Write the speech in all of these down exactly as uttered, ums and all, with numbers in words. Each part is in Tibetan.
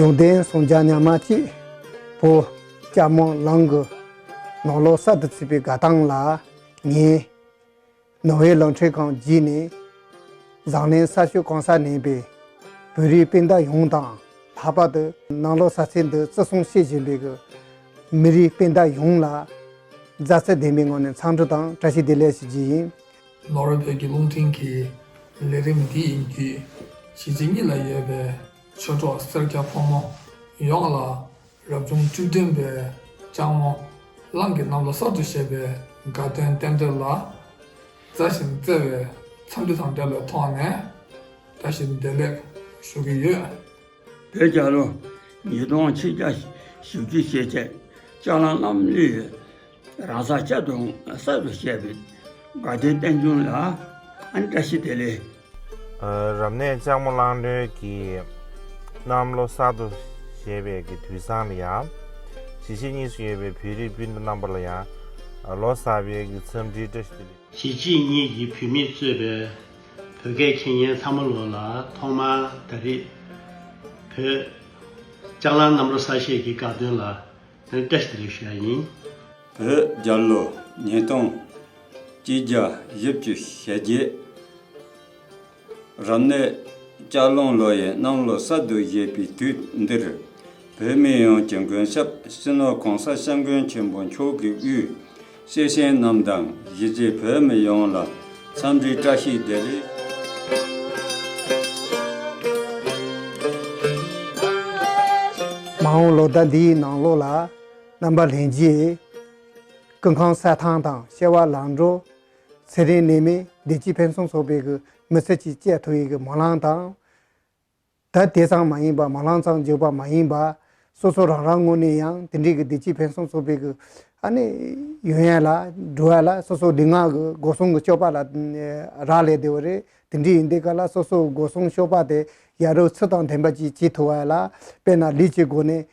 ལུང་བསྟན་སངས་རྒྱས་ཉི་མ་གཅིག་བོད་ལྕགས་མོ་གླང་གི་ནང་ལོགས་གསར་དུ་བཙུགས་པའི་དགའ་སྟོན་ལ། ངས་ནོར་ཝེ་གླིང་ཕྲན་ཁང་བརྒྱུད་ནས་བཟང་ལན་གསར་ཤོག་གང་སར་གནས་པའི་བོད་རིགས་སྤུན་ཟླ་ཡོངས་དང་། ལྷག་པར་དུ་ནང་ལོགས་ས་ཚིགས་འདི་བརྩི་སྲུང་བྱེད་བཞིན་པའི་གི་མི་རིགས་སྤུན་ཟླ་ཡོངས་ལ་མཛའ་བརྩེ་ལྡན་པའི་ངང་ནས་འཚམས་འདྲི་དང་བཀྲ་ཤིས་བདེ་ལེགས་ཞུ་རྒྱུ་ཡིན། ནོར་ཝེ་བོད་ཀྱི་རླུང་འཕྲིན་གྱི་ལས་རིམ་འདི་ཡི་བརྒྱུད། གཞིས་བྱེས་གཉིས་ལ་ཡོད་པའི་ཆོས་གྲོགས་སེར་སྐྱ་ཕོ་མོ་ཡོངས་ལ། རབ་བྱུང་བཅུ་བདུན་པའི་ལྕགས་མོ་གླང་གི་གནམ་ལོ་གསར་དུ་བཞད་པའི་དགའ་སྟོན་རྟེན་འབྲེལ་ལ། མཛའ་ཞིང་བརྩེ་བའི་འཚམས་འདྲི་དང་འབྲེལ་བའི་ཐོག་ནས་བཀྲ་ཤིས་བདེ་ལེགས་ཞུ་གི་ཡོད། བོད་རྒྱལ་ལོ་ཉིས་སྟོང་ཆིག་བརྒྱ་བཞི་བཅུ་ཞེ་བརྒྱད་ལྕགས་གླང་གནམ་ལོའི་རང་ས་ལྕགས་སྒྲོག་གསར་དུ་བཞད་པའི་དགའ་སྟོན་རྟེན་འབྱུང་ལ་ཨ་ནི་བཀྲ་ཤིས་བདེ་ལེགས། ཨ། རབ་གནས་ལྕགས་མོ་གླང་སྒྲོན་གྱི་གནམ་ལོ་གསར་དུ་བཞད་པའི་གི་དུས་བཟང་ལ་ཡང་། གཞིས་བྱེས་གཉིས་སུ་ཡོད་པའི་བོད་རིགས་སྤུན་ཟླ་རྣམ་པ་ལ་ཡང་ལོ་གསར་པའི་གི་འཚམས་འདྲིའི་བཀྲ་ཤིས་བདེ་ལེགས། གཞིས་བྱེས་གཉིས་ཀྱི་བུད་མེད་གཙོས་པའི་བོད་སྐད་མཁྱེན་མཁན་ཚང་མ་ལོ་ལ་ཐོག་མར་ད་རེས་བོད་ལྕགས་གླང་གནམ་ལོ་གསར་བཞད་ཀྱི་དགའ་སྟོན་ལ་བཀྲ་ཤིས་བདེ་ལེགས་ཞུ་ཡ་ཡིན། བོད་རྒྱལ་ལོ་ཉིས་སྟོང་གཅིག་བརྒྱ་བཞི་བཅུ་ཞེ་བརྒྱད། རབ་གནས་ལྕགས་གླང་ལོ་ཡི་གནམ་ལོ་གསར་དུ་བཞད་པའི་དུས་འདིར། བོད་མི་ཡོངས་ཀྱི་མགོན་སྐྱབས་སྤྱི་ནོར་གོང་ས་སྐྱབས་མགོན་ཆེན་པོ་མཆོག་གི་དབུས་སྐྱེས་ཆེན་རྣམས་དང་གཞིས་བྱེས་བོད་མི་ཡོངས་ལ་འཚམས་འདྲིའི་བཀྲ་ཤིས་བདེ་ལེགས། མ་འོངས་ལོ་ཟླ་འདིའི་ནང་ལོགས་ལ་རྣམ་པ་ལྷན་རྒྱས་སྐུ་ཁམས་གསལ་ཐང་དང་བྱ་བ་ལམ་འགྲོ། ཚེ་རིང་ནད་མེད་བདེ་སྐྱིད་ཕུན་སུམ་ཚོགས་པའི་གི་མི་ཚེ་གཅིག་སྐྱེལ་ཐུབ་པའི་གི་སྨོན་ལམ་དང་། ད་དེ་ཙམ་མ་ཡིན་པ་སྨོན་ལམ་ཙམ་བརྗོད་པ་མ་ཡིན་པ། སོ་སོ་རང་རང་ངོས་ནས་ཡང་དེ་འདྲའི་གི་བདེ་སྐྱིད་ཕུན་སུམ་ཚོགས་པའི་གི་ཨ་ནི་ཡོང་ཡ་ལ་འགྲོ་ཡ་ལ་སོ་སོ་ལུས་ངག་གི་སྒོ་གསུམ་གི་སྤྱོད་པ་ལ་རག་ལས་བསྡད་པ་རེད། དེ་འདྲ་ཡིན་དུས་ག་ལ་སོ་སོ་སྒོ་གསུམ་སྤྱོད་པ་དེ་ཡ་རབས་ཚུལ་དང་ལྡན་པ་ཅིག་བྱེད་ཐུབ་པ་ཡ་ལ། དཔེར་ན་ལུས་ཀྱི་སྒོ་ནས།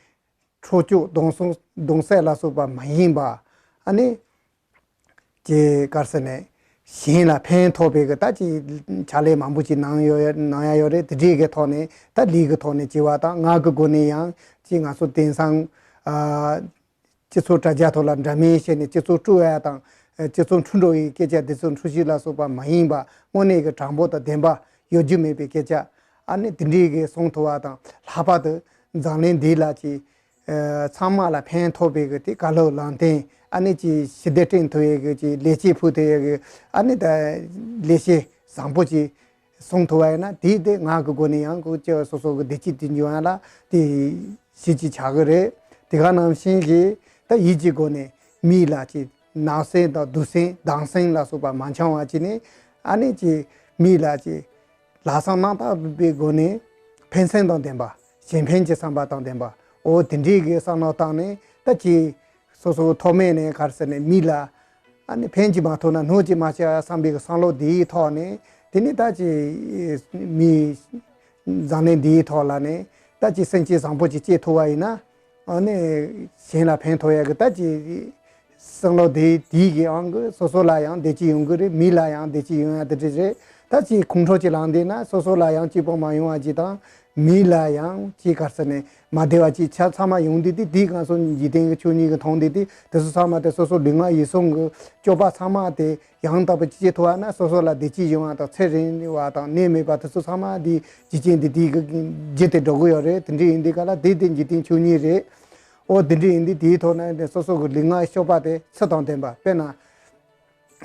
འཕྲོག་བཅོམ་རྡུང་གསོད་རྡུང་བསད་ལ་སོགས་པ་མ་ཡིན་པ། ཨ་ནི། ཅེས་ག་རེ་ཟེར་ནས། གཞན་ལ་ཕན་ཐོགས་པའི་གི་ད་ཅིག་ཕྱག་ལས་མང་པོ་ཅིག་གནང་ཡོད་གནང་ཡ་ཡོད་རེད། དེ་འདྲའི་གི་ཐོག་ནས་ད་ལུས་ཀྱི་ཐོག་ནས་བྱེད་པ་དང་ངག་གི་སྒོ་ནས་ཡང་ཅིག་ང་ཚོ་དེང་སང་། ཨ། སྤྱི་ཚོགས་དྲ་རྒྱ་ཐོག་ལ་འདྲ་མིན་བཤད་ནས་སྤྱི་ཚོགས་དཀྲུག་ཡ་དང་། སྤྱི་ཚོགས་འཁྲུག་འགྲོ་བའི་སྐད་ཆ་འདི་ཚོ་འཁྲུག་གཞི་ལ་སོགས་པ་མ་ཡིན་པ་དངོས་གནས་ཀྱི་དྲང་པོ་དང་བདེན་པ་ཡོ་རྒྱུས་མེད་པའི་སྐད་ཆ། ཨ་ནི་དེ་འདྲའི་གི་གསུང་ཐུབ་པ་དང་ལྷག་པར་དུ་འཛམ་གླིང་འདི་ལ་ཅིག་ཚང་མ་ལ་ཕན་ཐོགས་པའི་གི་དེ་བཀའ་སློབ་ལམ་སྟོན་ཨ་ནི་ཅིག་ཞི་བདེ་བསྐྲུན་ཐུབ་ཡས་གི་ཅིག་ལས་བྱེད་ཕུལ་ཐུབ་ཡས་གི་ཨ་ནི་ད་ལས་བྱེད་བཟང་པོ་ཅིག་གསུང་ཐུབ་པ་ཡིན་ན་དེའི་དེ་ངག་གི་སྒོ་ནས་ཡང་ཁོ་ཅི་སོ་སོ་གི་བདེ་སྐྱིད་དེ་འབྱུང་ཡ་ལ་དེ་གཞི་ཅིག་ཆགས་གི་རེད། དེ་ག་ནང་བཞིན་གྱི་ད་ཡིད་ཀྱི་སྒོ་ནས་མི་ལ་ཅིག་ནག་སེམས་དང་སྡུག་སེམས་སྡང་སེམས་ལ་སོགས་པ་མ་འཆང་བ་ཅིག་ནས་ཨ་ནི་ཅིག་མི་ལ་ཅིག་ལྷག་བསམ་རྣམ་དག་པའི་སྒོ་ནས་ཕན་སེམས་དང་ལྡན་པ་གཞན་ཕན་གྱི་བསམ་པ་དང་ལྡན་པ་འོ་དེ་འདྲའི་གི་བསམ་བློ་བཏང་ནས་ད་ཅིག་སོ་སོ་ཐོག་མེད་ནས་ག་རེ་ཟེར་ནས་མི་ལ་ཨ་ནི་ཕན་གྱི་མ་ཐོགས་ན་གནོད་ཀྱི་མ་བྱ་བསམ་པའི་བསམ་བློ་འདིའི་ཐོག་ནས་དེ་ནི་ད་ཅི་མི་འཛམ་གླིང་འདིའི་ཐོག་ལ་ནི་ད་ཅི་སེམས་ཅན་བཟང་པོ་ཅིག་སྐྱེ་ཐུབ་པ་ཡིན་ན་ཨ་ནི་གཞན་ལ་ཕན་ཐོགས་ཡ་གི་ད་ཅི་བསམ་བློ་དེ་དེའི་གི་ཨང་གི་སོ་སོ་ལ་ཡང་བདེ་སྐྱིད་ཡོང་གི་རེད། མི་ལ་ཡང་བདེ་སྐྱིད་ཡོང་ཡ་དེ་འདྲ་རེད། ད་ཅི་ཁོང་ཁྲོ་ཅིག་ལངས་བསྡད་ན་སོ་སོ་ལ་ཡང་སྐྱིད་པོ་མ་ཡོང་བ་ཅིག་དང་། མི་ལ་ཡང་ཅི་ག་རེ་ཟེར་ནས་མ་བདེ་བ་ཅིག་ཆ་ཚང་མ་ཡོང་དུས་དེ་དེ་ང་ཚོ་འཇིག་རྟེན་གྱི་ཆོས་ཉིད་ཀྱི་མཐོང་དུས་དེ་དེ་ཚོ་ཚང་མ་དེ་སོ་སོ་ལུས་ངག་ཡིད་གསུམ་གྱི་སྤྱོད་པ་ཚང་མ་དེ་ཡང་དག་པ་ཅིག་བྱེད་ཐུབ་པ་ན་སོ་སོ་ལ་བདེ་སྐྱིད་ཡོང་བ་དང་ཚེ་རིང་བ་དང་ནད་མེད་པ་དེ་ཚོ་ཚང་མ་དེ་འཇིག་རྟེན་འདི་དེ་གི་རྒྱུ་དེ་འགྲོ་གི་ཡོད་རེད། དེ་འདྲ་ཡིན་དུས་ག་ལ་དེ་དེ་འཇིག་རྟེན་ཆོས་ཉིད་རེད། ཨོ་དེ་འདྲ་ཡིན་དུས་དེའི་ཐོག་ནས་སོ་སོ་གི་ལུས་ངག་སྤྱོད་པ་དེ་ཚུལ་དང་ལྡན་པ་དཔེར་ན།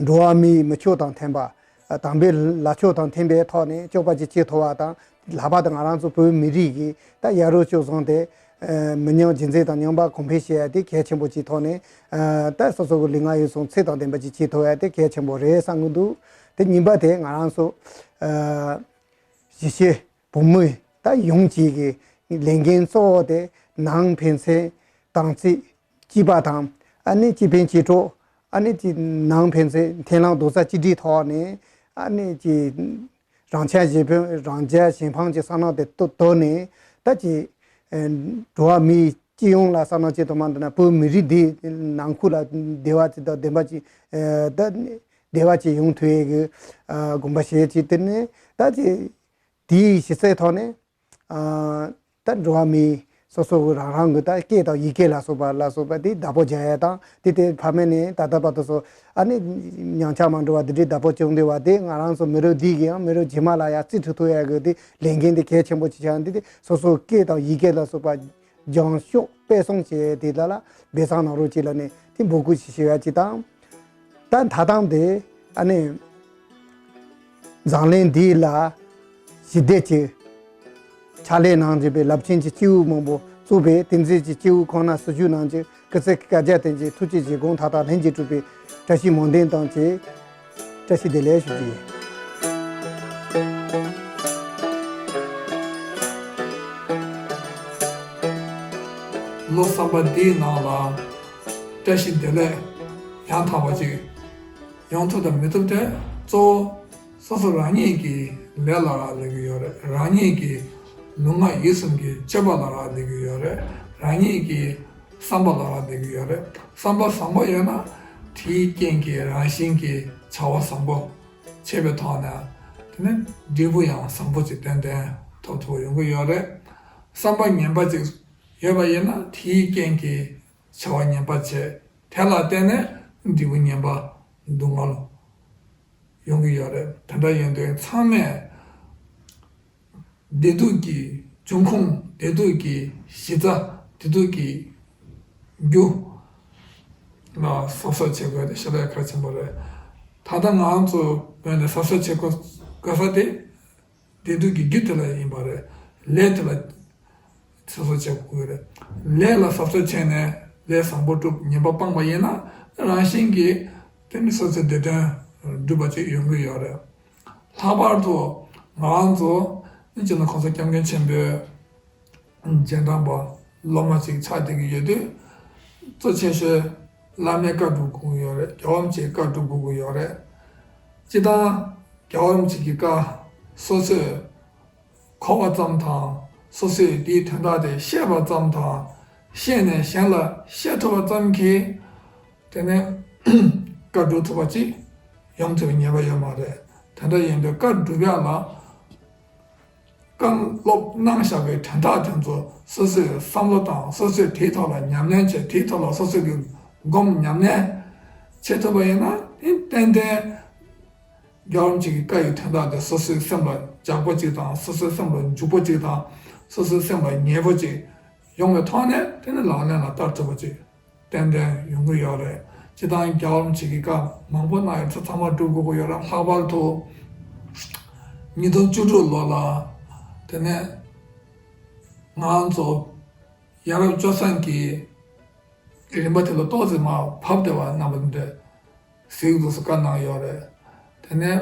འགྲོ་བ་མིའི་མི་ཆོས་དང་མཐུན་པ། དམ་པའི་ལག་ཆོས་དང་མཐུན་པའི་ཐོག་ནས་སྤྱོད་པ་ཅིག་བྱེད་ཐུབ་པ་དང་། ལྷག་པར་དུ་ང་རང་ཚོ་བོད་མི་རིགས་ཀྱི་ད་ཡ་རབས་སྤྱོད་བཟང་དེ། མི་ཉམས་རྒྱུན་འཛིན་དང་ཉམས་པ་གོང་འཕེལ་བྱེད་ཡ་དེ་གལ་ཆེན་པོ་ཅིག་ཐོག་ནས། ད་སོ་སོ་གི་ལུས་ངག་ཡིད་གསུམ་ཚུལ་དང་ལྡན་པ་ཅིག་བྱེད་ཐུབ་ཡ་དེ་གལ་ཆེན་པོ་རེད་བསམ་གྱི་འདུག་དེ་གཉིས་པ་དེ་ང་རང་ཚོ། གཞིས་བྱེས་བོད་མི་ད་ཡོངས་ཀྱི་གི་ལས་འགན་གཙོ་བོ་དེ་ནང་ཕན་ཚུན་དམ་ཚིག་གཅིག་པ་དང་ཨ་ནི་སྤྱི་ཕན་སྤྱི་གྲོགས་ཨ་ནི་ཀྱི་ནང་ཕན་ཚུན་མཐུན་ལམ་རྡོག་རྩ་གཅིག་སྒྲིལ་ཐོག་ནས་ཨ་ནི་ཀྱི་རང་ཆགས་གཞན་ཕན་རང་རྒྱལ་གཞན་ཕམ་གྱི་བསམ་བློ་དེ་དོར་ནས་ད་ཀྱི་འགྲོ་བ་མིའི་སྤྱི་ཡོངས་ལ་བསམ་བློ་ཅིག་དུ་མ་འདི་ན་བོད་མི་རིགས་འདི་ནང་ཁུལ་ལ་བདེ་བ་ཅིག་དང་ལྡན་པ་ཅིག་ད་བདེ་བ་ཅིག་ཡོང་ཐུབ་ཡས་ཀྱི་དགོངས་པ་བཞེས་ཅིག་དེ་ནས་ད་ཀྱི། དེའི་གཞི་རྩའི་ཐོག་ནས། ཨ། ད་འགྲོ་བ་མིའི་ སོ་སོ་གི་རང་རང་གི་ད་སྐད་དང་ཡི་གེ་ལ་སོགས་པ་ལ་སོགས་པ་དེ་བདག་པོ་རྒྱག་ཡ་དང་། དེ་དེ་ཕ་མེས་ནས་ད་ལྟ་བར་དུ་སོ་ཨ་ནི་ཉམས་ཆག་མ་འགྲོ་བ་དེ་འདྲའི་བདག་པོ་བྱུང་བསྡད་པ་དེ། ང་རང་ཚོ་མི་རབས་འདི་གི་ཡང་མི་རབས་རྗེས་མ་ལ་ཡང་རྩིས་སྤྲོད་ཐུབ་ཡ་གི་དེ་ལས་འགན་དེ་གལ་ཆེན་པོ་ཅིག་ཆགས། འདི་དེ་སོ་སོ་སྐད་དང་ཡི་གེ་ལ་སོགས་པ་སྦྱང་ཤོག་སྤེལ་གསུམ་བྱས་དེ་ལ་ལ་འབད་བརྩོན་གནང་རོགས་ཅིག་ལ་ནས་དེ་འབོད་སྐུལ་ཞིག་ཞུ་ཡ་ཅིག་དང་། ད་ད་ཐེངས་དེ་ཨ་ནི་འཛམ་གླིང་འདི་ལ་ཞི་བདེ་ཅིག་ཕྱག་ལས་གནང་བཞིན་པའི་རླབས་ཆེན་གྱི་སྐྱེས་བུ་མང་པོ་གཙོས་པའི་བསྟན་འཛིན་གྱི་སྐྱེས་བུ་ཁོང་རྣམ་སུ་བཞུགས་གནང་ཅིག་སྐུ་ཚེ་བསྐལ་བརྒྱར་བརྟན་ཅིག་ཐུགས་ཀྱི་བཞེད་དགོངས་མཐའ་དག་ལྷུན་གྱིས་གྲུབ་པའི་བཀྲ་ཤིས་སྨོན་འདུན་དང་བཅས་བཀྲ་ཤིས་བདེ་ལེགས་ཞུ་རྒྱུ་ཡིན། ལོ་གསར་པ་འདིའི་ནང་ལ་བཀྲ་ཤིས་བདེ་ལེགས་ཡང་དག་པ་ཅིག་ཡོང་ཐུབ་དང་མི་ཐུབ་དེ་གཙོ་བོ་སོ་སོ་རང་ཉིད་ཀྱི་ལས་ལ་རག་ལས་ཀྱི་ཡོད་རེད། རང་ཉིད་ཀྱི་ལུས་ངག་ཡིད་གསུམ་གྱི་སྤྱོད་པ་ལ་རག་ལས་ཀྱི་ཡོད་རེད། རང་ཉིད་ཀྱི་བསམ་པ་ལ་རག་ལས་ཀྱི་ཡོད་རེད། བསམ་པ་བཟང་པོ་ཡོད་ན་དེའི་རྐྱེན་གྱིས་རང་བཞིན་གྱིས་བྱ་བ་བཟང་པོ་བྱས་པའི་ཐོག་ནས་དེ་ནས་འབྲས་བུ་ཡང་བཟང་པོ་ཅིག་ཏན་ཏན་ཐོབ་ཐུབ་པ་ཡོང་གི་ཡོད་རེད། བསམ་པ་ངན་པ་ཅིག་ཡོད་པ་ཡིན་ན་དེའི་རྐྱེན་གྱིས་བྱ་བ་ངན་པ་བྱས། དེ་ལ་བརྟེན་ནས་འབྲས་བུ་ངན་པ་སྡུག་བསྔལ་ཡོང་གི་ཡོད་རེད། དེ་འདྲ་ཡིན་དུས་ཚང་མས་བདེ་སྡུག་གི་འབྱུང་ཁུངས། བདེ་སྡུག་གི་གཞི་རྩ། བདེ་སྡུག་གི་རྒྱུ་ལ་གཟབ་གཟབ་བྱེད་དགོས་དེ་ཞེ་དྲག་གལ་ཆེན་པོ་རེད། ད་ལྟ་ང་ཚོ་ངོས་ནས་གཟབ་གཟབ་བྱེད་དགོས་དགོས་ས་དེ། བདེ་སྡུག་གི་རྒྱུ་དེ་ལ་ཡིན་པ་རེད། ལས་དེ་ལ་གཟབ་གཟབ་བྱེད་དགོས་རེད། ལས་ལ་གཟབ་གཟབ་བྱས་ནས་ལས་བཟང་པོ་སྒྲུབ། ངན་པ་སྤངས་པ་ཡིན་ན་རང་བཞིན་གྱིས་དེ་ནི་སོ་སོའི་བདེ་དོན་སྒྲུབ་པ་ཅིག་ཡོང་གི་ཡོད་རེད། ལྷག་པར་དུ་ང་རང་ཚོ་སྤྱི་ནོར་གོང་ས་སྐྱབས་མགོན་ཆེན་པོའི་རྗེས་འབྲང་པ་སློབ་མ་ཅིག་ཆགས་བསྡད་ཀྱི་ཡོད་དུས། གཙོ་ཆེ་ཤོས་བླ་མའི་བཀའ་སྒྲུབ་དགོས་ཀྱི་ཡོད་རེད། རྒྱལ་བ་རིན་པོ་ཆེའི་བཀའ་སྒྲུབ་དགོས་ཀྱི་ཡོད་རེད། སྤྱིར་བཏང་རྒྱལ་བ་རིན་པོ་ཆེ་གི་བཀའ་སོ་སོས་གོ་བ་ཙམ་དང་། སོ་སོས་དེའི་དོན་དག་དེ་ཤེས་པ་ཙམ་དང་། ཤེས་ནས་གཞན་ལ་བཤད་ཐུབ་པ་ཙམ་གྱིས་དེ་ནས་བཀའ་སྒྲུབ་ཐུབ་པ་ཅིག་ཡོང་ཐུབ་པའི་ངེས་པ་ཡོད་མ་རེད། དེ་འདྲ་ཡིན་དུས་བཀའ་སྒྲུབ་ཡག་ལ་བཀའ་སློབ་གནང་བཞག་པའི་དོན་དག་དེ་ཚོ་སོ་སོའི་བསམ་བློ་བཏང་། སོ་སོས་དེའི་ཐོག་ལ་ཉམས་ལེན་བྱས། དེའི་ཐོག་ལ་སོ་སོ་གིས་སྒོམ་ཉམས་ལེན་བྱེད་ཐུབ་པ་ཡིན་ན། དེ་ཏན་ཏན་རྒྱལ་བ་རིན་པོ་ཆེ་གི་བཀའ་ཡི་དོན་དག་དེ་སོ་སོའི་སེམས་ལ་འཇགས་པོ་ཅིག་དང་། སོ་སོའི་སེམས་ལ་འཇུག་པོ་ཅིག་དང་། སོ་སོའི་སེམས་ལ་ངེས་པོ་ཅིག་ཡོང་བའི་ཐོག་ནས་དེ་ནི་ལག་ལེན་ལ་བསྟར་ཐུབ་པ་ཅིག་ཏན་ཏན་ཡོང་གི་ཡོད་རེད། སྤྱིར་བཏང་རྒྱལ་བ་རིན་པོ་ཆེ་གི་བཀའ་མང་པོ་གནང་ཡོད། ཚང་མ་སྒྲུབ་དགོས་ཀྱི་ཡོད་རེད། ལྷག་པར་དུ་ཉིས་སྟོང་བཅུ་དྲུག་ལོ་ལ་དེ་ནས་ང་ཚོ་ཡ་རབས་སྤྱོད་བཟང་གི་རིམ་པ་དེ་ལ་ཏོག་ཙམ་མར་བབས་བསྡད་པ་རྣམ་པ་འདི་འདྲ་གཟིགས་འདུག་སེ་བཀའ་གནང་ཡོད་རེད། དེ་ནས་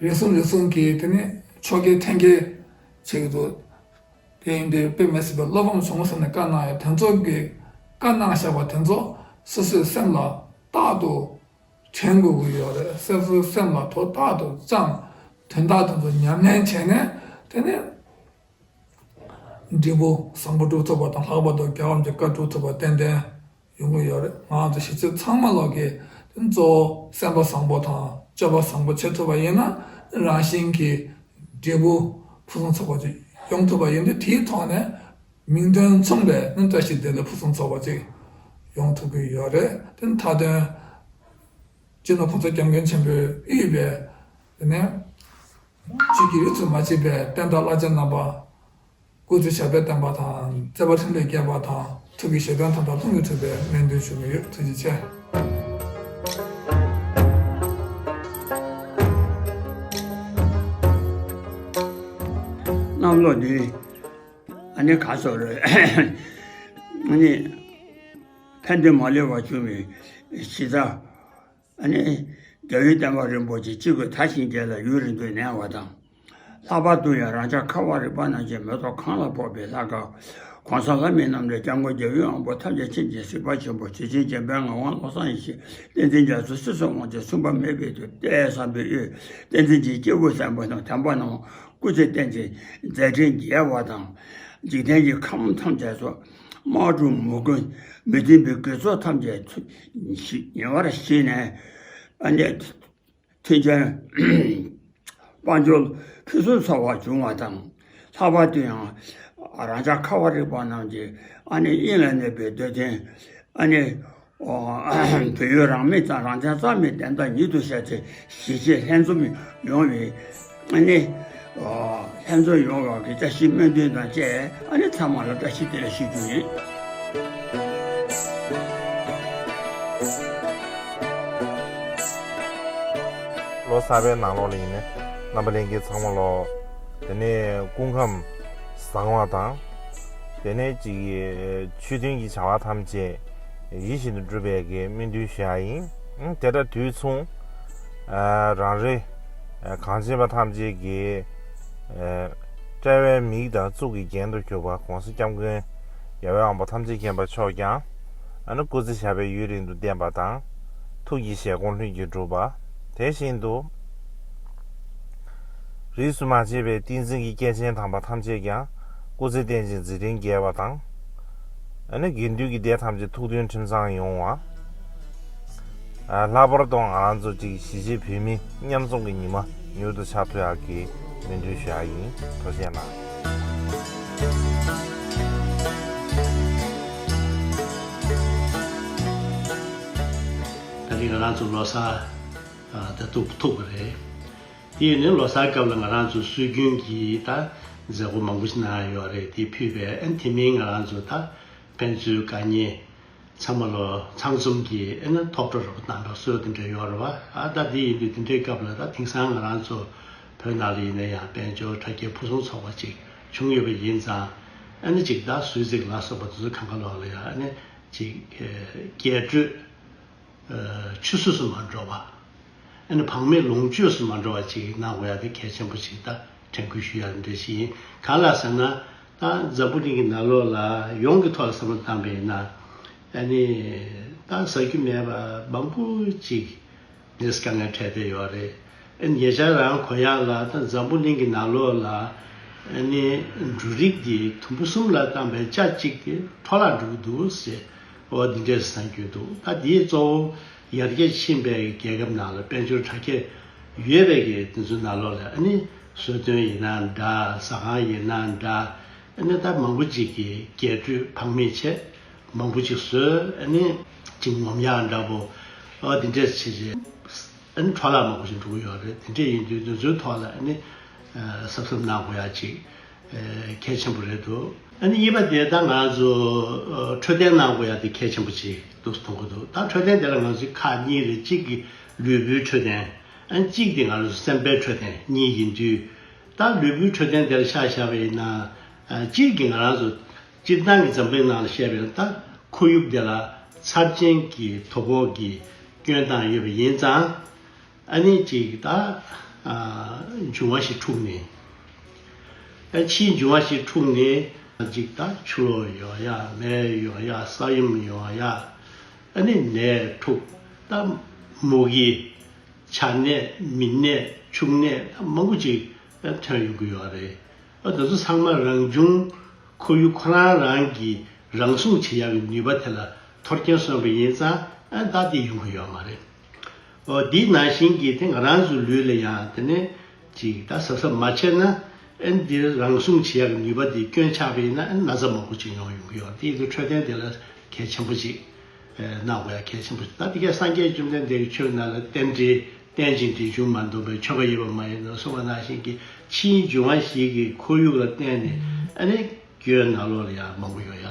རེ་ཟུང་རེ་ཟུང་གིས་དེ་ནས་ཆོས་རྒྱལ་འཐེན་འཁྱེར་བྱེད་ཀྱི་འདུག་དེ་ཡིན་དུས་དཔེ་མི་སྲིད་པའི་བློ་ཕམ་བྱུང་ཟེར་ནས་བཀའ་གནང་ཡོད། དེ་ཚོ་གི་བཀའ་གནང་བཞག་པ་དེ་ཚོ་སོ་སོའི་སེམས་ལ་རྟག་ཏུ་དྲན་དགོས་ཀྱི་ཡོད་རེད། སོ་སོའི་སེམས་ལ་དོ་རྟག་ཏུ་བཅངས། དོན་དག་དེ་ཚོ་ཉམས་ལེན་བྱས་ནས་དེ་ནས་འབྲས་བུ་བཟང་པོ་སྒྲུབ་ཐུབ་པ་དང་། ལྷག་པར་དུ་རྒྱལ་བ་རིན་པོ་ཆེའི་བཀའ་སྒྲུབ་ཐུབ་པ་ཏན་ཏན་ཡོང་གི་ཡོད་རེད། ང་ཚོ་གཞིས་བྱེས་ཚང་མ་ལོག་གིས་དེ་གཙོ་བོ་སེམས་པ་བཟང་པོ་དང་སྤྱོད་པ་བཟང་པོ་བྱེད་ཐུབ་པ་ཡིན་ན། རང་བཞིན་གྱིས་འབྲས་བུ་ཕུན་སུམ་ཚོགས་པ་ཅིག་ཡོང་ཐུབ་པ་ཡིན་དུས། དེའི་ཐོག་ནས་མིང་དོན་མཚུངས་པའི་ནི་བཀྲ་ཤིས་བདེ་ལེགས་ཕུན་སུམ་ཚོགས་པ་ཅིག་ཡོང་ཐུབ་ཀྱི་ཡོད་རེད། དེ་མཐའ་དོན་སྤྱི་ནོར་གོང་ས་སྐྱབས་མགོན་ཆེན་པོས་དབུས་པའི་དེ་ནས་ཆོས་ཀྱི་རིགས་སུ་མ་ཆད་པའི་བསྟན་བདག་བླ་ཆེན་རྣམ་པ། སྐུ་ཚེ་ཞབས་པད་བརྟན་པ་དང་། བརྩེ་བ་འཕྲིན་ལས་རྒྱས་པ་དང་། ཐུགས་ཀྱི་བཞེད་དོན་མཐའ་དག་ལྷུན་གྱིས་གྲུབ་པའི་སྨོན་འདུན་ཞུ་གི་ཡོད། ཐུགས་རྗེ་ཆེ། གནམ་ལོ་འདི་ཨ་ནི་ག་ཚོད་རེད། ཨ་ནི་ཕན་བདེ་མ་ལུས་པ་བྱུང་བའི་གཞི་རྩ། ཨ་ནི་རྒྱལ་བའི་བསྟན་པ་རིན་པོ་ཆེ་གཅིག་པུས་དར་ཞིང་རྒྱས་ལ་ཡུན་རིང་དུ་གནས་པ་དང་། ལྷག་པར་དུ་ཡང་རང་ཅག་ཁ་བ་རི་པ་རྣམས་ཀྱི་མེ་ཏོག་གང་ལ་ཕོག་པའི་ལྷ་ཁང་གོང་ས་ལྷ་མི་རྣམས་ལས་སྐྱབས་མགོན་རྒྱལ་བའི་དབང་པོ་ཐམས་ཅད་མཁྱེན་ཅིང་གཟིགས་པ་ཆེན་པོ་ཇི་བཞིན་བྱོན་པའི་ངག་དབང་བློ་བཟང་ཡེ་ཤེས་བསྟན་འཛིན་རྒྱ་མཚོ་ཚུལ་གསུམ་དབང་ཕྱུག་མཚུངས་པ་མེད་པའི་དུས་གཏེར་གསར་པའི་དབུས་བསྟན་འཛིན་གྱི་སྐྱེས་བུ་བཙན་པོ་རྣམས་དམ་པ་རྣམས་སྐུ་ཚེ་བརྟན་ཅིང་མཛད་འཕྲིན་རྒྱས་པ་དང་། འཇིག་རྟེན་གྱི་ཁམས་ཐམས་ཅད་སུ་དམག་འཁྲུག་མུ་གེ་མི་མཐུན་པའི་དགེ་ཚོགས་ཐམས་ཅད་ཚུ་ཉེ་བར་ཞི་ནས། ཨ་ནི་མཐུན་རྐྱེན་དཔལ་འབྱོར་ཕུན་སུམ་ཚོགས་པ་འབྱུང་བ་དང་། ལྷག་པར་དུ་ཡང་ རང་ཅག་ཁ་བ་རིག་པ་རྣམས་ཀྱིས་ཨ་ནི་དབྱིངས་ལ་གནས་པའི་འདོད་དོན་ཨ་ནི་བོད་ཡུལ་རང་མོས་དང་རང་བཙན་རྩ་མེད་བདེན་མཐའ་ཉིད་དུ་བཤད་ཚེ་གཞིས་བྱེས་ལྷན་འཛོམས་ཡོང་བའི་ཨ་ནི་ལྷན་འཛོམས་ཡོང་བ་གི་བཀྲ་ཤིས་སྨོན་འདུན་དང་བཅས་ཨ་ནི་ཚང་མ་ལ་བཀྲ་ཤིས་བདེ་ལེགས་ཞུ་རྒྱུ་ཡིན། ལོ་གསར་པའི་ནང་ལོགས་ལ་ཡིན་ནའི་རྣམ་པ་ལྷན་རྒྱས་ཚང་མ་ལོ། དེ་ནས་སྐུ་ཁམས་བཟང་བ་དང་། དེ་ནས་ཅིག་ཆོས་མཐུན་གྱི་བྱ་བ་ཐམས་ཅད་ཡིད་བཞིན་དུ་འགྲུབ་པའི་གི་སྨོན་འདུན་ཞུ་ཡ་ཡིན། དེ་ལྟར་དུས་མཚུངས་རང་རེ་གངས་ཅན་པ་ཐམས་ཅད་ཀྱི་དཔྲལ་བའི་མིག་དང་གཙུག་གི་རྒྱན་དུ་གྱུར་པ་༸གོང་ས་༸སྐྱབས་མགོན་རྒྱལ་བའི་དབང་པོ་ཐམས་ཅད་མཁྱེན་པ་མཆོག་ཀྱང་ཨ་ནི་སྐུ་ཚེ་ཞབས་པད་ཡུན་རིང་དུ་བརྟན་པ་དང་། ཐུགས་ཀྱི་བཞེད་དགོངས་ལྷུན་གྱིས་གྲུབ་པ། དེ་བཞིན་དུ། རིས་སུ་མ་ཆད་པའི་བསྟན་འཛིན་གྱི་སྐྱེས་ཆེན་དམ་པ་ཐམས་ཅད་ཀྱང་སྐུ་ཚེ་བརྟན་ཅིང་མཛད་འཕྲིན་རྒྱས་པ་དང་། ཨ་ནི་དགེ་འདུན་གྱི་སྡེ་ཐམས་ཅད་ཐུགས་མཐུན་ཁྲིམས་གཙང་ཡོང་བ། ལྷག་པར་དུ་ང་རང་ཚོ་གཅིག་གཞིས་བྱེས་བོད་མི་མཉམ་འཛོམས་ཀྱི་ཉི་མ་མྱུར་དུ་འཆར་ཐུབ་ཡག་གི་སྨོན་འདུན་ཞུ་ཡག་ཡིན། ཐུགས་རྗེ་གནང་། ད་རིང་ང་རང་ཚོ་ལོ་གསར་ད་ཐུག་ཐུག་པ་རེད། དེ་ནི་ལོ་གསར་སྐབས་ལ་ང་རང་ཚོ་སྲོལ་རྒྱུན་གྱི་ད་མཛད་སྒོ་མང་པོ་ཞིག་གནང་ཡ་ཡོད་རེད། དེ་ཕུད་པའི་ཨ་ནི་དེ་མིན་ང་རང་ཚོ་ད་ཕན་ཚུན་དགའ་ཉེ་ཚང་མ་ལོ་ཚང་འཛོམས་ཀྱི་ཨ་ནི་ཐོག་འགྲོ་རོགས་གནང་པའི་སྲོལ་དེ་འདྲ་ཡོད་རེད་བ། ཨ་ད་དེ་ཡིན་དུས་དེ་འདྲའི་སྐབས་ལ་ད་དེང་སང་ང་རང་ཚོ་བོད་ནང་ལ་ཡིན་ན་ཡང་དཔལ་འབྱོར་དྲ་རྒྱའི་ཕུན་སུམ་ཚོགས་པ་ཅིག་བྱུང་ཡོད་པ་ཡིན་ཙང་ཨ་ནི་ཅིག་ད་གསོལ་ཚིགས་ལ་སོགས་པ་དེ་ཚོ་གང་ག་ལོག་ལ་ཡང་ཨ་ནི་ཅིག་རྒྱས་སྤྲོས། ཆུད་ཟོས་སུ་མ་འགྲོ་བ། ཨ་ནི་བག་མེད་ལོངས་སྤྱོད་སུ་མ་འགྲོ་བ་ཅིག་གནང་དགོས་ཡ་དེ་གལ་ཆེན་པོ་ཞིག་ད་དྲན་སྐུལ་ཞུ་ཡ་འདྲ་ཞིག་ཡིན། གང་ལ་ཟེར་ན་ད་འཛམ་བུ་གླིང་གི་ནང་ལོགས་ལ་ཡོངས་ཀྱི་ཐོག་ལ་བསམ་བློ་བཏང་པ་ཡིན་ན་ཨ་ནི་ད་ཟ་རྒྱུ་མེད་པ་མང་པོ་ཅིག་ནས་དཀའ་ངལ་འཕྲད་བསྡད་ཡོད་རེད། ཨ་ནི་ཉེ་ཆར་རང་གོ་ཡག་ལ་ད་འཛམ་བུ་གླིང་གི་ནང་ལོགས་ལ་ཨ་ནི་འབྲུ་རིགས་འདི་དུམ་བུ་གསུམ་ལ་བཏང་པའི་ཆ་གཅིག་དེ་འཕྲོ་བརླག་འགྲོ་གི་འདུག་ཟེར། འོ་འདི་འདྲས་གསུང་གི་འདུག་ད་འདིའི་གཙོ་བོ་ཡར་རྒྱས་ཕྱིན་པའི་རྒྱལ་ཁབ་ནང་ལ་དཔལ་འབྱོར་དྲག་སྐྱེད་ཡོད་པའི་གི་དེ་ཚོའི་ནང་ལོགས་ལ་ཨ་ནི་གསོལ་སྟོན་ཡིན་ན་འདྲ། ཟ་ཁང་ཡིན་ན་འདྲ། ཨ་ནི་ད་མང་པོ་ཅིག་གིས་རྒྱས་སྤྲོས་ཕངས་མེད་བྱས་མང་པོ་ཅིག་བཟོས། ཨ་ནི་ཅིག་ངོམ་ཡག་འདྲ་པོ་འོ་འདི་འདྲས་བྱས་རྗེས་ཨ་ནི་འཕྲོ་བརླག་མང་པོ་ཞིག་འགྲོ་གི་ཡོད་རེད། དེ་འདྲས་ཡིན་དུས་འདི་ཚོའི་ཐོག་ལ་ཨ་ནི་གཟབ་གཟབ་གནང་དགོས་ཡག་ཅིག་གལ་ཆེན་པོ་རེད་འདུག་ཨ་ནི་གཉིས་པ་དེ་ད་ང་ཚོ་འཕྲོད་བསྟེན་གནང་དགོས་ཡ་དེ་གལ་ཆེན་པོ་ཅིག་འདུག་མཐོང་གི་འདུག་ད་འཕྲོད་བསྟེན་དེ་ལ་ང་ཚོ་ཁག་གཉིས་རེད། གཅིག་གི་ལུས་པོའི་འཕྲོད་བསྟེན། ཨ་ནི་གཅིག་དེ་ང་ཚོ་སེམས་པའི་འཕྲོད་བསྟེན་གཉིས་ཡིན་དུས། ད་ལུས་པོའི་འཕྲོད་བསྟེན་དེ་ལ་ཆ་བཞག་པ་ཡིན་ན། གཅིག་གི་ང་རང་ཚོ་སྤྱིར་བཏང་གི་འཛམ་བུ་གླིང་ནང་ལ་བཤད་པ་ཡིན་ན་ད་ཁོར་ཡུག་དེ་ལ་ཚབས་ཆེན་གྱི་དོ་ཕོག་གི་སྐྱོན་བཏང་ཡོད་པ་ཡིན་ཙང་། ཨ་ནི་ཅིག་ད་འབྱུང་བ་ཞིག་འཁྲུགས་ནས། ཨ་ཕྱིའི་འབྱུང་བ་ཞིག་འཁྲུགས་ནས་ཅིག་ད་ཆུ་ལོག་ཡོང་ཡ། མེ་ཡོང་ཡ། ས་ཡོམ་ཡོང་ཡ། ཨ་ནི་ནད་འཁྲུགས། ད་མུ་གེ། ཆར་ནད། མི་ནད། ཕྱུགས་ནད་ད་མང་པོ་ཅིག་ཐོན་ཡོང་གི་ཡོད་རེད། ཨ་དེ་ཚོ་ཚང་མ་རང་བྱུང་ཁོར་ཡུག་ཁོ་རང་རང་གིས་རང་སྲུང་བྱེད་ཡག་གི་ནུས་པ་དེ་ལ་འཐོར་སྐྱོན་སོང་བ་ཡིན་ཙང་ཨ་ད་དེ་ཡོང་གི་ཡོད་མ་རེད། འོ་འདི་ནང་བཞིན་གྱི་དེ་ང་རང་ཚོའི་ལུས་ལ་ཡང་དེ་ནས་ཅིག་ད་གཟབ་གཟབ་མ་བྱས་ན་ཨ་འདིར་རང་སྲུང་བྱེད་ཡག་གི་ནུས་པ་དེ་སྐྱོན་ཆགས་པ་ཡིན་ན་ཨ་ན་ཚ་མང་པོ་ཅིག་ཡོང་ཡོང་གི་ཡོད་རེད། དེ་ཡིན་དུས་འཕྲོད་བསྟེན་དེ་ལ་གལ་ཆེན་པོ་ཅིག་གནང་དགོས་ཡ་གལ་ཆེན་པོ་ཅིག་ད་དེ་གས་སངས་རྒྱས་བཅོམ་ལྡན་འདས་ཀྱི་ཆོས་ནང་ལ་རྟེན་འབྲེལ། རྟེན་ཅིང་འབྲེལ་འབྱུང་མ་འདོམས་པས་ཆོས་འགའ་ཡོད་པར་མ་ཡིན་ནོ་གསུངས་པ་ནང་བཞིན་གྱི་ཕྱིའི་འབྱུང་བ་ཞིག་གིས་ཁོར་ཡུག་ལ་བརྟེན་ནས་ཨ་ནི་སྐྱོན་ནང་ལོགས་ལ་ཡང་མང་པོ་ཡོད་ཡ།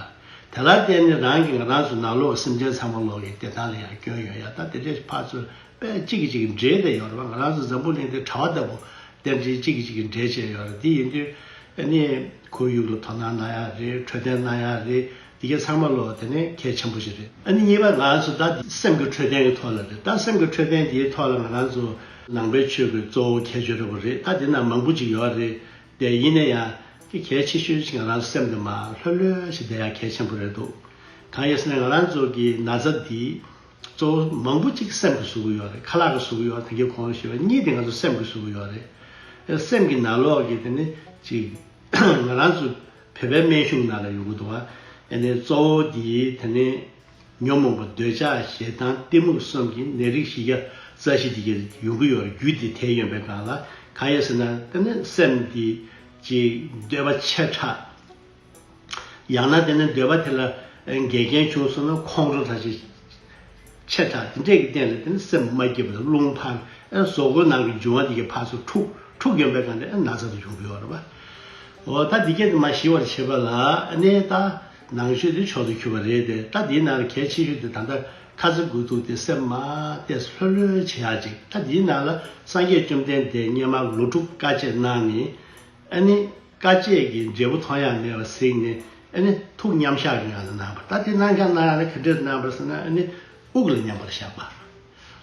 དེ་ལ་བརྟེན་ནས་རང་གི་ང་རང་ཚོ་ནང་ལོགས་སེམས་ཅན་ཚང་མ་ལོག་གི་བདེ་ཐང་ལ་ཡང་སྐྱོན་ཡོད་ཡ། ད་དེ་འདྲའི་ཕར་ཚུར་དཔེ་གཅིག་གིས་གཅིག་འབྲེལ་བསྡད་ཡོད་རེད་བ། ང་རང་ཚོ་འཛམ་བུ་གླིང་འདི་དྲ་བ་ལྟ་བུ་རྟེན་འབྲེལ་གཅིག་གིས་གཅིག་འབྲེལ་བྱས་ཡོད་རེད། དེ་ཡིན་དུས་ཨ་ནི་ཁོར་ཡུག་ལ་དོ་སྣང་གནང་ཡ་རེད། འཕྲོད་བསྟེན་གནང་ཡ་རེད། དེ་གས་ཚང་མ་ལོ་དེ་ནས་གལ་ཆེན་པོ་ཞིག་རེད། ཨ་ནི་གཉིས་པ་ང་ཚོ་ད་སེམས་ཀྱི་འཕྲོད་བསྟེན་གྱི་ཐོག་ལ་རེད། ད་སེམས་ཀྱི་འཕྲོད་བསྟེན་དེའི་ཐོག་ལ་ང་རང་ཚོ་ནང་པའི་ཆོས་ཀྱི་གཙོ་བོ་ཁྱད་ཆོས་རེད་པ་རེད། ད་དེ་ན་མང་པོ་ཅིག་ཡོད་རེད། དེ་ཡིན་ན་ཡང་དེ་གལ་ཆེ་ཤོས་ཅིག་ང་རང་ཚོ་སེམས་དེ་མ་ལྷོད་ལྷོད་ཞིག་བསྡད་ཡ་གལ་ཆེན་པོ་རེད་འདུག་གང་ཡིན་ཟེར་ན་ང་རང་ཚོ་གི་ན་ཚ་འདི་གཙོ་བོ་མང་པོ་ཅིག་སེམས་ཀྱིས་བཟོ་གི་ཡོད་རེད། ཁ་ལག་གིས་བཟོ་གི་ཡོད་རེད། ད་གིན་གོང་ལ་ཞུས་པ་གཉིས་དེ་ང་ཚོ་སེམས་ཀྱིས་བཟོ་གི་ཡོད་རེད། སེམས་ཀྱི་ནང་ལོགས་ཀྱི་དེ་ནི་ཅིག་ང་རང་ཚོ་བོད་པའི་སྨན་གཞུང་ནང་ལ་ཡོང་གི་འདུག་བ། ཨ་ནི་གཙོ་བོ་དེ་དེ་ནི་ཉོན་མོངས་པ་འདོད་ཆགས་ཞེ་སྡང་གཏི་མུག་གསུམ་གྱི་ནད་རིགས་བཞི་བརྒྱ་རྩ་བཞི་དེ་གའི་ཡོང་གི་ཡོད་རེད། རྒྱུ་དེ་དེ་ཡོད་པའི་སྒང་ལ་གང་ཡིན་ཟེར་ན་དེ་ནི་སེམས་དེ་ཅིག་འདོད་པ་ཆེ་དྲགས། ཡང་ན་དེ་ནི་འདོད་པ་དེ་ལ་འགལ་རྐྱེན་བྱུང་སོང་ན་ཁོང་ཁྲོ་ད་ཅིག་ཆེ་དྲགས་དེ་འདྲས་ཀྱི་སྟེང་ལ་དེ་ནི་སེམས་མ་སྐྱིད་པ་དང་རླུང་འཕར། ཨ་གཟུགས་པོའི་ནང་གི་འབྱུང་བ་དེ་གི་ཕར་ཚུར་འཁྲུག་འཁྲུག་ཡོང་པའི་སྒང་དེ་ཨ་ན་ཚ་དེ་བྱུང་གི་ཡོད་རེད་པ། འོ་ད་འདི་སྐད་དུ་མ་ཞི་བར་བྱེད་པ་ལ་ཨ་ནི་ད་ནང་ཆོས་དེ་མཆོག་ཏུ་གྱུར་པ་རེད་དེ། ད་འདིའི་ནང་ལ་གལ་ཆེ་ཤོས་དེ་ད་ལྟ་ཁ་ཚ་དགོས་གཏུགས་དེ་སེམས་མ་ཏོག་ཙམ་ལྷོད་ལྷོད་བྱེད་ཡག་ཅིག་ད་འདིའི་ནང་ལ་སངས་རྒྱས་བཅོམ་ལྡན་འདས་སྔོན་མ་ལོ་དྲུག་དཀའ་སྤྱད་གནང་ནས། ཨ་ནི་དཀའ་སྤྱད་ཀྱི་འབྲས་བུ་མཐོང་ཡ་མེད་པ་གཟིགས་ནས། ཨ་ནི་ཐུགས་མཉམ་བཞག་གི་ངང་ལ་གནང་བ། ད་དེ་གནང་ཀྱང་གནང་ཡ་ལ་ག་འདྲས་གནང་བ་ཟེར་ན། ཨ་ནི་དབུགས་ལ་མཉམ་པར་བཞག་པ།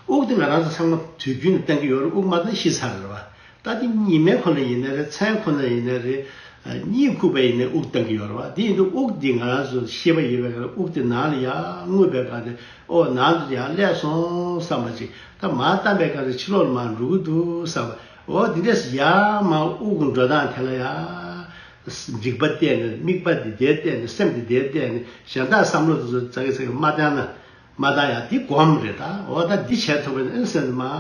དབུགས་དེ་ང་རང་ཚོ་ཚང་མ་དུས་རྒྱུན་ནས་བཏང་གི་ཡོད་རེད། དབུགས་མ་བཏང་ཤི་ཚར་རེད་བ། ད་དེ་ཉི་མའི་ཁོ་ན་ཡིན་ན་རེད། མཚན་ཁོ་ན་ཡིན་ན་རེད། གཉིད་ཁུག་པ་ཡིན་ན་དབུགས་བཏང་གི་ཡོད་རེད་བ། དེ་ཡིན་དུས་དབུགས་འདི་ང་རང་ཚོ་ཤེས་པ་ཡོད་པའི་ཁར་དབུགས་དེ་ནང་ལ་ཡར་རྔུབ་པའི་སྒང་དེ། ཨོ་ནང་དུ་ཡར་སླེབས་སོང་བསམ་པ་ཅིག་ད་མར་བཏང་པའི་སྒང་དེ་ཕྱི་ལོགས་ལ་མར་འགྲོ་གི་འདུག་བསམ་པ། འོ་འདི་འདྲས་ཡར་མར་དབུགས་འགྲོ་སྟངས་དེ་ལ་ཡ། འཇིགས་པ་བལྟས་ནས། དམིགས་པ་འདི་དེར་བལྟས་ནས། སེམས་འདི་དེར་བལྟས་ནས། གཞན་དག་བསམ་བློ་དེ་ཚོ་ཙག་གི་ཙག་གི་མ་བཏང་ན། མ་བཏང་ཡ་འདི་སྒོམ་རེད་ད། འོ་ད་འདི་བྱས་ཐུབ་པ་ཡིན་ན་ཨེ་སེམས་དེ་མར་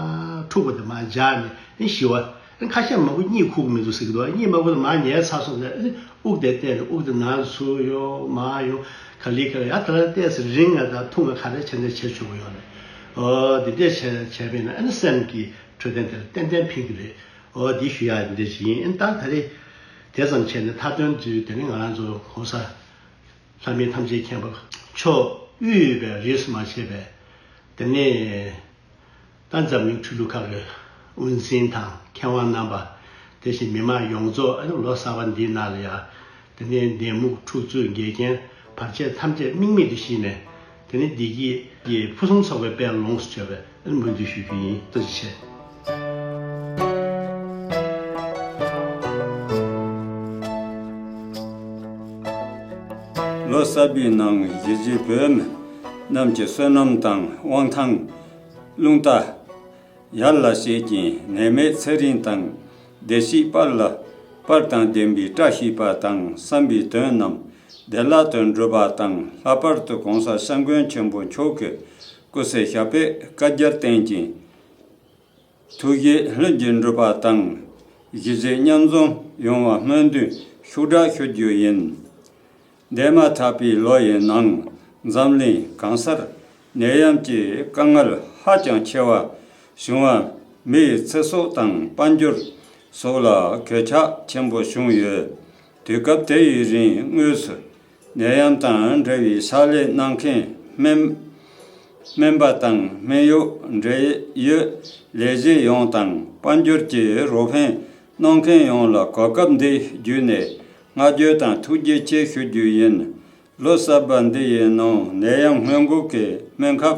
འཁྲུག་པ་དེ་མར་འཇགས་ནས་ཨེ་ཞི་བ། ཨེ་ཁ་ཤས་མང་པོ་གཉིད་ཁུག་མི་འདུག་ཟེར་གི་འདུག་གཉིད་མ་ཁུག་ན་མར་ཉལ་ཚར་སོང་ཟེར། ཨེ་དབུགས་དེ་བལྟས་ནས། དབུགས་དེ་ནང་ལ་ཚུར་ཡོང་མར་ཡོང་ག་ལེ་ག་ལེ་ཡ། དེ་ལ་ཏོག་ཙམ་རིང་ང་དང་ཐུང་ང་ག་རེ་བྱས་ནས་བྱེད་ཆོག་གི་ཡོད་རེད། འོ་འདི་འདྲས་བྱས་བྱས་པས་ན་ཨ་ནི་སེམས་ཀྱི་འཕྲོད་བསྟེན་དེ་ལ་ཏན་ཏན་ཕན་གྱི་རེད། འོ་འདི་ཞུ་ཡག་འདི་འདྲས་ཞིག་ཡིན། ཨ་ནི་ད་ད་རེས་དེ་ཙམ་བྱས་ནས་མཐའ་དོན་དུ་དེ་ནི་ང་རང་ཚོ་གོང་ས་ལྷ་མི་ཐམས་ཅད་མཁྱེན་པ་མཆོག་དབུས་པའི་རིས་སུ་མ་ཆད་པའི་དེ་ནས་ད་འཛམ་གླིང་ཆོས་ལུགས་ཁག་གི་དབུ་འཛིན་དང་མཁས་དབང་རྣམ་པ། དེ་བཞིན་མི་མང་ཡོངས་རྫོགས་ཨ་ནི་ལོ་གསར་པ་འདིའི་ནང་ལ་ཡ། དེ་ནས་ནད་མུག་འཁྲུག་རྩོད་འགལ་རྐྱེན་བར་ཆད་ཐམས་ཅད་དམིགས་མེད་དུ་ཞི་ནས། དེ་ནས་བདེ་སྐྱིད་ཀྱི་ཕུན་སུམ་ཚོགས་པའི་དཔལ་ལོངས་སུ་སྤྱོད་པའི་སྨོན་འདུན་ཞུ་རྒྱུ་ཡིན། ཐུགས་རྗེ་ཆེ། ལོ་གསར་པའི་ནང་གཞིས་བྱེས་བོད་མི་རྣམས་ཀྱི་བསོད་ནམས་དང་དབང་ཐང་། རླུང་རྟ་ཡར་ལ་བྱེད་ཅིང་ནད་མེད་ཚེ་རིང་དང་། བདེ་སྐྱིད་དཔལ་ལ་དཔལ་དང་ལྡན་པའི་བཀྲ་ཤིས་པ་དང་བསམ་པའི་དོན་རྣམས་བདེ་བླག་ཏུ་འགྲུབ་པ་དང་། ལྷག་པར་དུ་༸གོང་ས་༸སྐྱབས་མགོན་ཆེན་པོ་མཆོག་གི་སྐུ་ཚེ་ཞབས་པད་བསྐལ་བརྒྱར་བརྟན་ཅིང་། ཐུགས་བཞེད་ལྷུན་གྱིས་འགྲུབ་པ་དང་། གཞིས་བྱེས་མཉམ་འཛོམས་ཡོང་བ་སྨོན་འདུན་ཤུགས་དྲག་ཞུ་རྒྱུ་ཡིན། འདས་མ་ཐག་པའི་ལོ་ཡི་ནང་འཛམ་གླིང་གང་སར་ནད་ཡམས་ཀྱི་དཀའ་ངལ་ཧ་ཅང་ཆེ་བ་བྱུང་བ། མི་ཡི་ཚེ་སྲོག་དང་དཔལ་འབྱོར་སོགས་ལ་གོད་ཆག་ཆེན་པོ་བྱུང་ཡོད། དུས་སྐབས་དེ་ཡི་རིང་དངོས་སུ་ནད་ཡམས་དང་འབྲེལ་བའི་ཕྱག་ལས་གནང་མཁན་སྨན་སྨན་པ་དང་སྨན་གཡོག་འབྲེལ་ཡོད་ལས་བྱེད་ཡོངས་དང་། དཔལ་འབྱོར་གྱི་རོགས་ཕན་གནང་མཁན་ཡོངས་ལ་གོ་སྐབས་འདི་བརྒྱུད་ནས་བསྔགས་བརྗོད་དང་ཐུགས་རྗེ་ཆེ་ཞུ་རྒྱུ་ཡིན། ལོ་གསར་པ་འདི་ཡི་ནང་ནད་ཡམས་སྔོན་འགོག་གི་སྨན་ཁབ་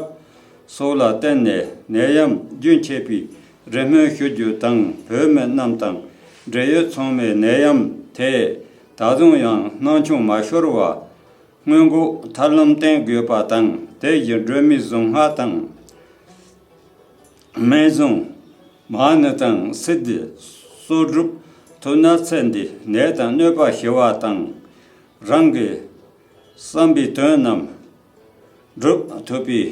སོགས་ལ་བརྟེན་ནས་ནད་ཡམས་རྒྱུན་ཆད་པའི་རེ་སྨོན་ཞུ་རྒྱུ་དང་། བོད་མི་རྣམས་དང་འབྲེལ་ཡོད་ཚང་མས་ནད་ཡམས་དེས་ད་དུང་ཡང་སྣང་ཆུང་མ་ཤོར་བ་སྔོན་འགོག་ཐབས་ལམ་བསྟེན་དགོས་པ་དང་། དེ་བཞིན་སྒྲོལ་མའི་གཟུངས་སྔགས་དང་། སྨན་བཟང་མ་ཎི་དང་སིདྡྷི་གསོག་སྒྲུབ་ཐུབ་ན་ཚེ་འདིའི་ནད་དང་གནོད་པ་ཞི་བ་དང་། རང་གི་བསམ་པའི་དོན་རྣམས་འགྲུབ་ཐུབ་པའི་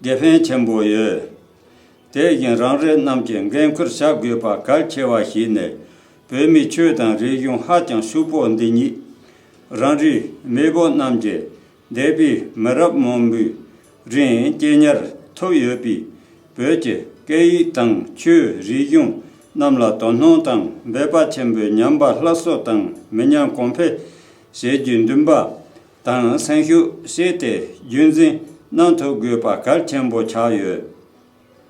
དགེ་ཕན་ཆེན་པོ་ཡོད། དེ་བཞིན་རང་རེ་རྣམས་ཀྱིས་འགན་ཁུར་བཞག་དགོས་པ་གལ་ཆེ་བ་ཞིག་ནི། བོད་མིའི་ཆོས་དང་རིག་གཞུང་ཧ་ཅང་ཕྱུག་པོ་འདི་ཉིད་རང་རེའི་མེས་པོ་རྣམས་ཀྱིས་འདས་པའི་མི་རབས་མང་པོའི་རིང་གཅེས་ཉར་ཐོབ་ཡོད་པའི་བོད་ཀྱི་སྐད་ཡིག་དང་ཆོས་རིག་གཞུང་རྣམས་ལ་དོ་སྣང་དང་འབད་པ་ཆེན་པོས་ཉམས་པ་སླར་གསོ་དང་མི་ཉམས་གོང་འཕེལ་བྱེད་རྒྱུའི་འདུན་པ་དང་སེམས་ཤུགས་བསྐྱེད་དེ་རྒྱུན་འཛིན་གནང་ཐུབ་དགོས་པ་གལ་ཆེན་པོ་ཆགས་ཡོད།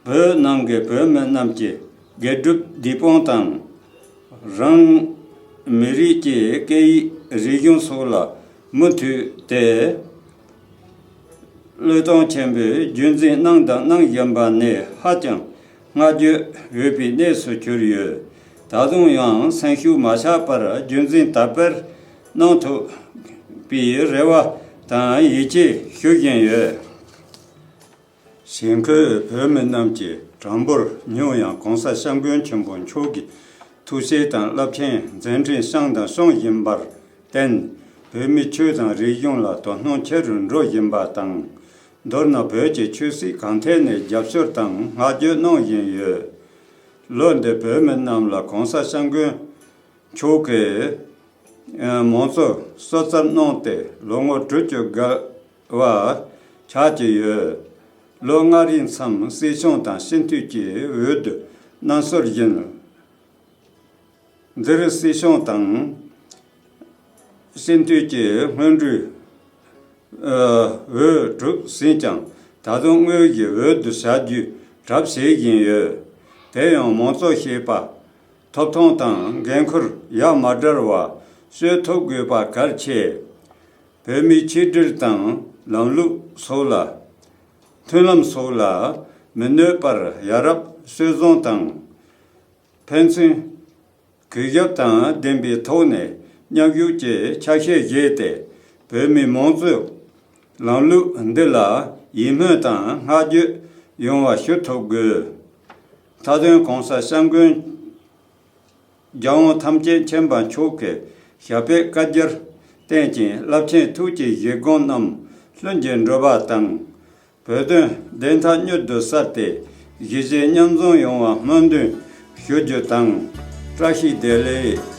བོད་ནང་གི་བོད་མི་རྣམས་ཀྱི་དགེ་སྒྲུབ་སྡིག་སྤོང་དང་། རང་མི་རིགས་ཀྱི་སྐད་ཡིག་རིག་གཞུང་སོགས་ལ་མུ་མཐུད་དེ་བློས་གཏོང་ཆེན་པོས་རྒྱུན་འཛིན་གནང་དང་གནང་བཞིན་པ་ནི་ཧ་ཅང་བསྔགས་བརྗོད་འོས་པའི་གནས་སུ་གྱུར་ཡོད། ད་དུང་ཡང་སེམས་ཤུགས་མ་ཆག་པར་རྒྱུན་འཛིན་དར་སྤེལ་གནང་ཐུབ་པའི་རེ་བ་དང་ཡིད་ཆེས་ཞུ་བཞིན་ཡོད། གཞིས་འཁོད་བོད་མི་རྣམས་ཀྱི་གྲངས་འབོར་ཉུང་ཡང་༸གོང་ས་༸སྐྱབས་མགོན་ཆེན་པོ་མཆོག་གི་ཐུགས་བཞེད་དང་རླབས་ཆེན་མཛད་འཕྲིན་བསྐྱངས་དང་སྐྱོང་བཞིན་པར་བརྟེན། བོད་མིའི་ཆོས་དང་རིག་གཞུང་ལ་དོ་སྣང་ཆེ་རུ་འགྲོ་བཞིན་པ་དང་། མདོར་ན་བོད་ཀྱི་ཆོས་སྲིད་གང་ཐད་ནས་རྒྱབ་སྐྱོར་དང་བསྔགས་བརྗོད་གནང་བཞིན་ཡོད། ལོ་འདིར་བོད་མི་རྣམས་ལ་༸གོང་ས་༸སྐྱབས་མགོན་མཆོག་གིས་ མང་ཚོགས་གསོལ་ཚར་གནང་སྟེ་ལོ་ངོ་དྲུག་ཅུ་བརྒལ་བ་ཆགས་ཀྱི་ཡོད། ལོ་ལྔ་རིང་མཚམས་སྲིད་སྐྱོང་དང་སྤྱི་འཐུས་ཀྱི་འོས་བསྡུ་གནང་སྲོལ་བཞིན། འདིར་སྲིད་སྐྱོང་དང་སྤྱི་འཐུས་ཀྱི་སྔོན་འགྲོའི་འོས་གྲུབ་ཟིན་ཀྱང་ད་དུང་དངོས་ཀྱི་འོས་བསྡུ་བྱ་རྒྱུའི་གྲབས་བྱེད་བཞིན་ཡོད། དེ་ཡང་མང་གཙོ་ཞེས་པ་ཐོབ་ཐང་དང་འགན་ཁུར་ཡ་མ་བྲལ་བ་སྤྱོད་ཐུབ་དགོས་པ་གལ་ཆེ། བོད་མིའི་ཆིག་སྒྲིལ་དང་ལམ་ལུགས་སོགས་ལ། མཐུན་ལམ་སོགས་ལ་མི་གནོད་པར་ཡ་རབས་སྲོལ་བཟང་དང་། ཕན་ཚུན་གུས་ཞབས་དང་ལྡན་པའི་ཐོག་ནས་མཉམ་ཞུགས་ཀྱི་ཆ་ཤས་བཞེས་ཏེ། བོད་མིའི་མང་གཙོའི་ལམ་ལུགས་འདི་ལ་ཡིད་སྨོན་དང་བསྔགས་བརྗོད་ཡོང་བ་ཞུ་ཐུབ་དགོས། མཐའ་དོན་༸གོང་ས་༸སྐྱབས་མགོན་རྒྱལ་དབང་ཐམས་ཅད་མཁྱེན་པ་མཆོག་གི་ཞབས་པད་བསྐལ་བརྒྱར་བརྟན་ཅིང་། རླབས་ཆེན་ཐུགས་ཀྱི་བཞེད་དགོངས་རྣམས་ལྷུན་གྱིས་འགྲུབ་པ་དང་། བོད་དོན་བདེན་མཐའ་མྱུར་དུ་གསལ་ཏེ། གཞིས་བྱེས་མཉམ་འཛོམས་ཡོང་བ་སྨོན་འདུན་ཞུ་རྒྱུ་དང་། བཀྲ་ཤིས་བདེ་ལེགས།